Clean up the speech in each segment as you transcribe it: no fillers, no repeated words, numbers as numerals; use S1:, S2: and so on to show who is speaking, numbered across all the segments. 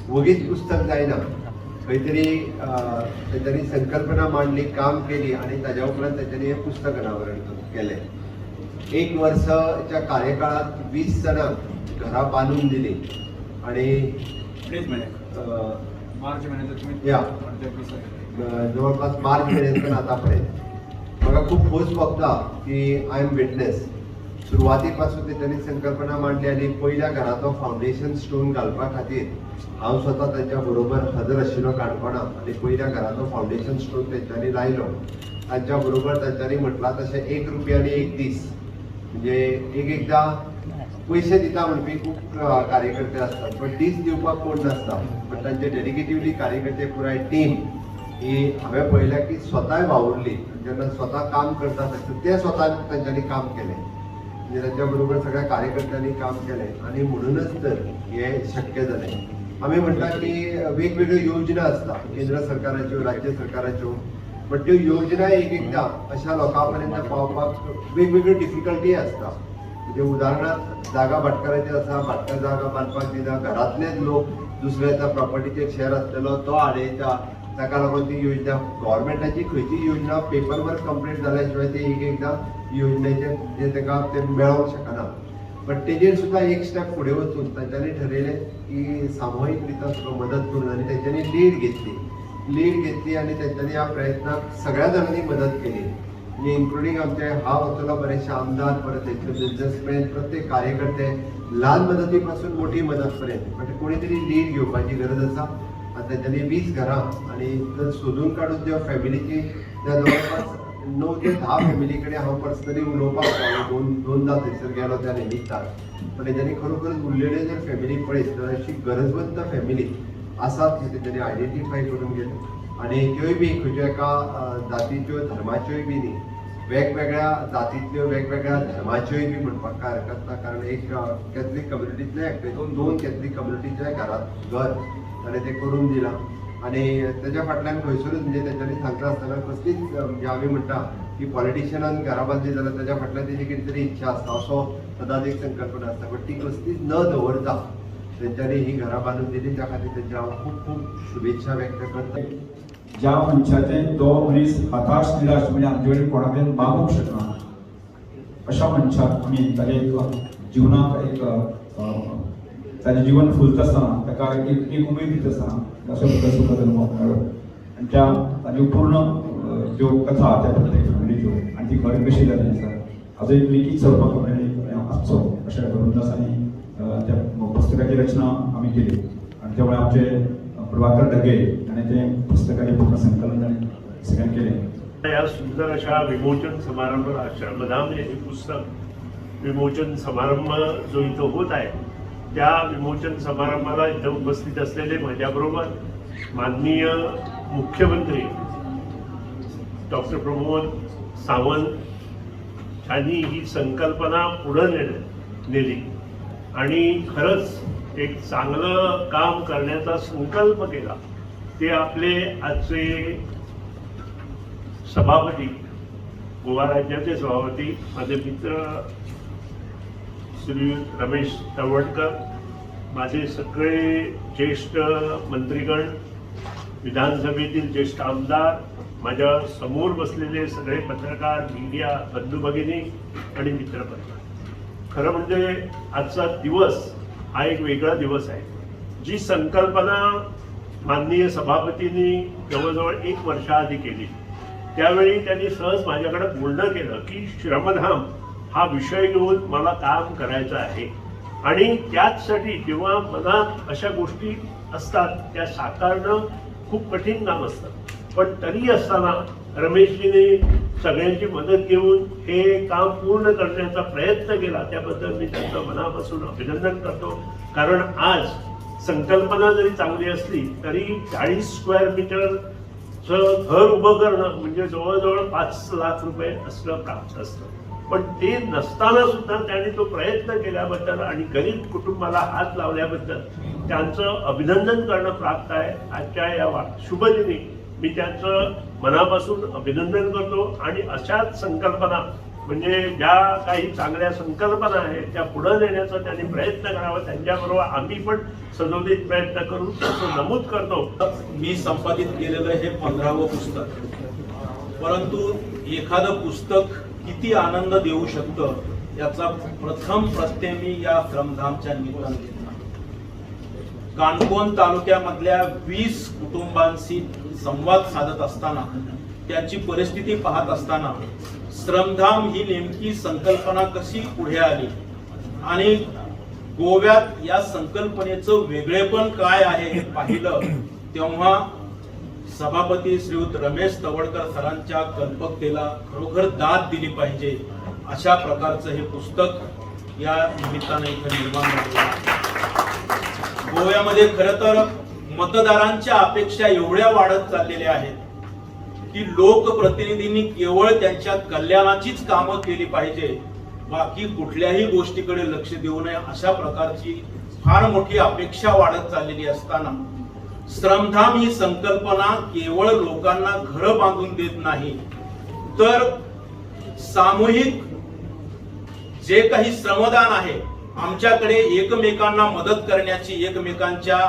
S1: वगीच पुस्तक जायना, खंय तरी तेंच्यांनी संकल्पना मांडली, काम केली आनी ताज्या उपरांत तेंच्यांनी हें पुस्तक अनावरण केलें. एक वर्साच्या कार्यकाळात 20 जाणांक घरां बांदून दिली आणि
S2: मार्च महिन्यात
S1: या जवळपास मार्च महिन्यातून आतापर्यंत म्हाका खूप खोस भोगता की I am witness. सुरवाती पासून तेंच्यांनी संकल्पना मांडली आनी पयल्या घराचो फावंडेशन स्टोन घालपा खातीर हांव स्वता तांच्या बरोबर हजर आशिल्लो काणकोणा आनी पयल्या घराचो फावंडेशन स्टोन तेंच्यांनी लायलो. तांच्या बरोबर तांच्यांनी म्हटलां तशें 1 रुपया आनी 1 दीस, म्हणजे एक एकदां पयशे दिता म्हणपी खूब कार्यकर्ते आसतात, पण दीस दिवपाक कोण नासता. पण तांचे डेडिकेटिवली कार्यकर्ते पुराय टीम ही हांवें पळयल्या की स्वताय वावुरली. जेन्ना स्वता काम करता ते स्वता तांच्यांनी काम केलें, म्हणजे तांच्या बरोबर सगळ्या कार्यकर्त्यांनी काम केलें आनी म्हणूनच तर हें शक्य जालें. आमी म्हणटा की वेगवेगळ्यो योजना आसता केंद्र सरकाराच्यो, राज्य सरकाराच्यो, बट त्यो योजना एक एकदां अशा लोकां पर्यंत पावपाक वेगवेगळ्यो डिफिकल्टी आसता. म्हणजे उदाहरणार्थ जागा भाटकाराची आसा, भाटकार जागा बांदपाक दिना, घरांतलेच लोक दुसऱ्याच्या प्रॉपर्टीचेर शेअर आसलेलो तो आडयता, ताका लागून ती योजना गव्हर्मेंटाची खंयची योजना पेपर वर्क कंप्लीट जाल्या शिवाय ती एक एकदां योजनेचे जे ताका ते मेळोंक शकना. बट तेजेर सुद्दां एक स्टेप फुडें वचून तांच्यांनी ठरयलें की सामुहीक रित्या सुद्दां मदत करून आनी तांच्यांनी लीड घेतली आनी तांच्यांनी ह्या प्रयत्नाक सगळ्या जाणांनी मदत केली. म्हणजे इन्क्लुडींग आमचे हांव वतलो बरेचशे आमदार, परत थंयसर बिजनेसमॅन, प्रत्येक कार्यकर्ते, ल्हान मदती पासून मोठी मदत पर्यंत, बट कोणी तरी लीड घेवपाची गरज आसा. आनी तांच्यांनी 20 घरां आनी जर सोदून काडून ज्या फॅमिलीची त्या जवळपास 9 ते 10 फॅमिली कडेन हांव पर्सनली उलोवपाक पावलो, दोनदा थंयसर गेलो त्या निमित्तान. पण तेंच्यांनी खरोखरच उरलेले जर फॅमिली पळयत जाल्यार अशी गरजवंत फॅमिली आसात हे तेंच्यांनी आयडेंटिफाय करून गेले. आनी त्योय बी खंयच्या एका जातीच्यो धर्माच्योय बी न्ही, वेगवेगळ्या जातींतल्यो वेगवेगळ्या धर्माच्योय बी म्हणपाक काय हरकत ना, कारण एक कॅथलीक कम्युनिटींतले एकटे, दोन दोन कॅथलीक कम्युनिटीच्या घरात घर ताणें तें करून दिलां. आनी तेज्या फाटल्यान खंयसरूच म्हणजे तेंच्यांनी सांगता आसतना कसलीच म्हणजे आमी म्हणटा की पॉलिटिशियनान घरां बांदली जाल्यार तेज्या फाटल्यान तेजी कितें तरी इच्छा आसता असो सदांच एक संकल्पना आसता, बट ती कसलीच न दवरता तेंच्यांनी ही घरां बांदून दिली. त्या खातीर तेंच्या हांव खूब खूब शुभेच्छा व्यक्त करता.
S2: ज्या मनशाचे तो मनीस हताश निराश, म्हणजे आमचे कडेन कोणा कडेन मागूंक शकना अशा मनशाक आमी ताजे एक जिवनाक एक ताजें जीवन फुलता आसतना ताका एक एक उमेद दिता आसतना अशें प्रकारचो जल्म मेळ्ळो. आनी त्या ताज्यो पूर्ण ज्यो कथा त्या प्रत्येक फॅमिलीच्यो आनी ती घर कशी जाली आसा हाजो एक लिखीत स्वरूपाक एक आसचो अशें धरून आनी त्या पुस्तकाची रचना आमी केली. आनी त्यामुळे आमचे प्रभाकर ढगे हाणें तें पुस्तकाचें पूर्ण संकलन ताणें सगळें केलें.
S3: या सुंदर अशा विमोचन समारंभ, श्रमधाम हे पुस्तक विमोचन समारंभ जो इथं होत आहे, त्या विमोचन समारंभाला इथं उपस्थित असलेले माझ्याबरोबर माननीय मुख्यमंत्री डॉक्टर प्रमोद सावंत यांनी ही संकल्पना पुढं नेली आणि खरंच एक चांगलं काम करण्याचा संकल्प केला, ते आपले आजचे सभापती, गोवा राज्याचे सभापती, माझे मित्र श्री रमेश तळवटकर, माझे सगळे ज्येष्ठ मंत्रीगण, विधानसभेतील ज्येष्ठ आमदार, माझ्या समोर बसलेले सगळे पत्रकार, मीडिया बंधू भगिनी आणि मित्रपत्रकार. खरं म्हणजे आजचा दिवस हा एक वेगळा दिवस आहे. जी संकल्पना माननीय सभापतींनी जवळजवळ एक वर्षाआधी केली, त्यावेळी त्यांनी सहज माझ्याकडे बोलणं केलं की श्रमधाम हा विषय घेऊन मला काम करायचं आहे. आणि त्याचसाठी जेव्हा मनात अशा गोष्टी असतात त्या साकारणं खूप कठीण काम असतं, पण तरी असताना रमेशजीने सगळ्यांची मदत घेऊन हे काम पूर्ण करण्याचा प्रयत्न केला, त्याबद्दल मी त्यांचं मनापासून अभिनंदन करतो. कारण आज संकल्पना जरी चांगली असली तरी 40 स्क्वेअर मीटरचं घर उभं करणं म्हणजे जवळजवळ 5 लाख रुपये असलं काम असतं. पण ते नसताना सुद्धा त्यांनी तो प्रयत्न केल्याबद्दल आणि गरीब कुटुंबाला हात लावल्याबद्दल त्यांचं अभिनंदन करणं प्राप्त आहे. आजच्या या शुभदिनी मी त्यांचं मनापासून अभिनंदन करतो आणि अशाच संकल्पना म्हणजे ज्या काही चांगल्या संकल्पना आहेत त्या पुढं नेण्याचा त्यांनी प्रयत्न करावा. त्यांच्याबरोबर आम्ही पण सदोदित प्रयत्न करू असं नमूद करतो.
S4: मी संपादित केलेलं हे 15वं पुस्तक, परंतु एखादं पुस्तक किती आनंद देऊ शकतं याचा प्रथम प्रत्यय मी या श्रमधामच्या निमित्तानं घेतला. काणकोण तालुक्यामधल्या 20 कुटुंबांशी संवाद साधत असताना, त्यांची परिस्थिती पाहत असताना श्रमधाम ही नेमकी संकल्पना कशी पुढे आली आणि गोव्यात या संकल्पनेचं वेगळेपण काय आहे हे पाहिलं तेव्हा सभापती श्रीयुत रमेश तवडकर सरांच्या कल्पकतेला खरोखर दाद दिली पाहिजे अशा प्रकारचं हे पुस्तक या निमित्तानं इथं निर्माण झालेलं आहे. गोव्यामध्ये खरं तर मतदारांच्या अपेक्षा एवढ्या वाढत चाललेल्या आहेत की लोकप्रतिनिधींनी केवळ त्यांच्या कल्याणाचीच कामं केली पाहिजे, बाकी कुठल्याही गोष्टीकडे लक्ष देऊ नये अशा प्रकारची फार मोठी अपेक्षा वाढत चाललेली असताना श्रमधाम ही संकल्पना केवळ लोकांना घरं बांधून देत नाही, तर सामूहिक जे काही श्रमदान आहे आमच्याकडे एकमेकांना मदत करण्याची, एकमेकांच्या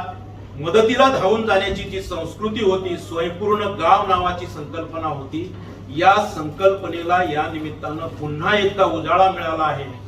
S4: मदतीला धावून जाण्याची जी संस्कृती होती, स्वयंपूर्ण गाव नावाची संकल्पना होती, या संकल्पनेला या निमित्तानं पुन्हा एकदा उजाळा मिळाला आहे.